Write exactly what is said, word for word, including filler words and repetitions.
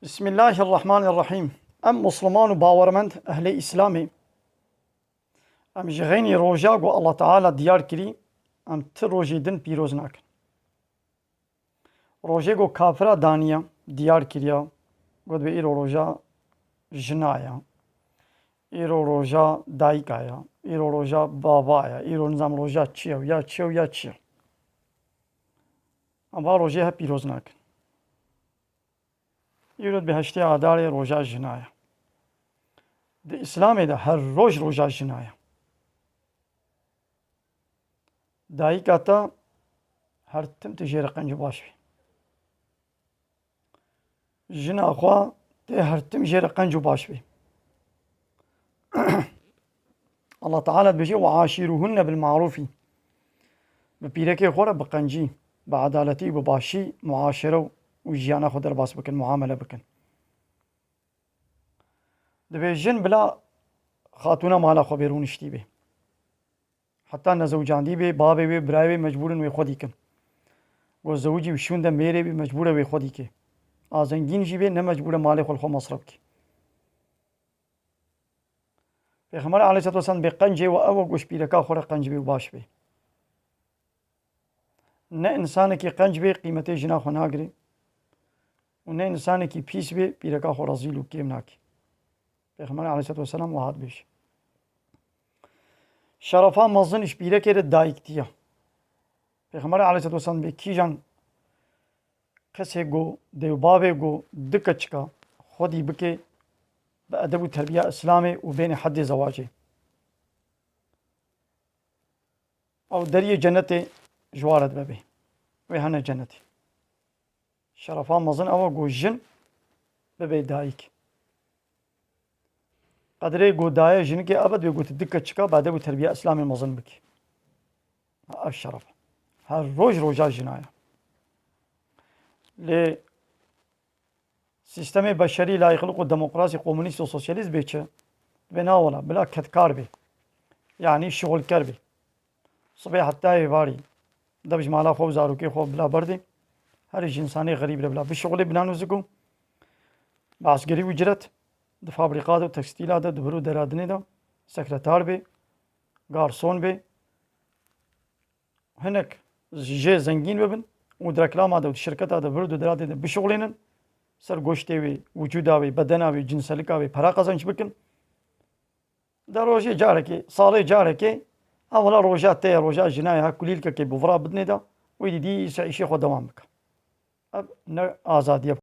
Bismillahirrahmanirrahim. Em Musliman û bawermend ehlê Îslamê. Em ji xeynî roja ku Allah Teala diyar kirî, em ti rojê din pîroz nakin. Rojê ku kafira daniya, diyar kiriya, got be îro roja jina ya, îro roja dayika ya, îro roja bava ya, îro nizam roja çi ya, ya çi ya, ya çi ya. Em va rojê he pîroz nakin. Îro di heştê Adarê roja jina ye. Di Îslamê de her roj roja jina ye. Dayika te her tim tu jê re qenc û baş bî. Jina xwe tê her tim jê re qenc û baş bî. Allah Teala dibêje, "Ve aşîruhunne bil marûfî." Bi pîrekê xwe re bi qencî, bi edaletî, bi başî muaşere û jiyana xwe derbas bikin, muamele bikin. Dibê jin bila xatûna mala xwe bê rûniştî bê. Heta nezewcandî bê, bavê wê, birayê wê mecbûr in wê xwe dîkin. Go zewicî û şûnde mêrê wê mecbûr e wê xwe dîkê. A zengîn jî bê, ne mecbûr e malê xwe li xwe mesref kê. Pêxember aleyhisselatu vesselam bê qencê we ew e, go ji pîreka xwe re qenc bê û baş bê. Ne însanekî qenc bê qîmetê jina xwe nagirê û ne însanekî pîs bê pîreka xwe rezîl û kêm nake. Pêxember aleyhisselatu vesselam wiha dibêje. Şerefa mezin ji pîrekê re dayiktiya. Pêxember aleyhisselatu vesselam bê kîjan kesê ku dê û bavê ku du keçika xwedî bike bi edeb û terbiya Îslamê û bêne heddê zewacê. Ew deriyê cenetê ji wa re dibe bê. Wê hene cenetê. Şerefa mezin ew e ku jin bibe dayik. Qedrê ku daye jinikê ev e, divê ku tu du keçika bi edeb û terbiya Îslamê mezin bikî. Ev şeref e. Her roj roja jina ye. Lê sîstemê beşerî, layîqlik û demokrasî, komunîst û sosyalîst bê çi? Dibê na wela, bila kedkar bê. Yanî şixulker bê. Sibê heta êvarî dev ji mala xwe û zarokê xwe bila berdê. Herî ji însanê xerîb re bila bişixulê bi nan û zik û bi eskerî û ciret di fabrîka de û tekstîla de, di bir û dera dinê de sekretar bê, garson bê. Hinek jê zengîn bibin û di reklama de û di şirketa de, vir û di diratê de bişuxulînin, ser goştê wê, wicûda wê, bedena wê, cinselika wê pera qezenç bikin. De rojê carekê, salê carekê, ew wela roja te ye, roja jina ye, ha kulîlkekê bi vira bidinê de, wê dî dîsa îşê xwe dewam bike. Ev ne azadî ye.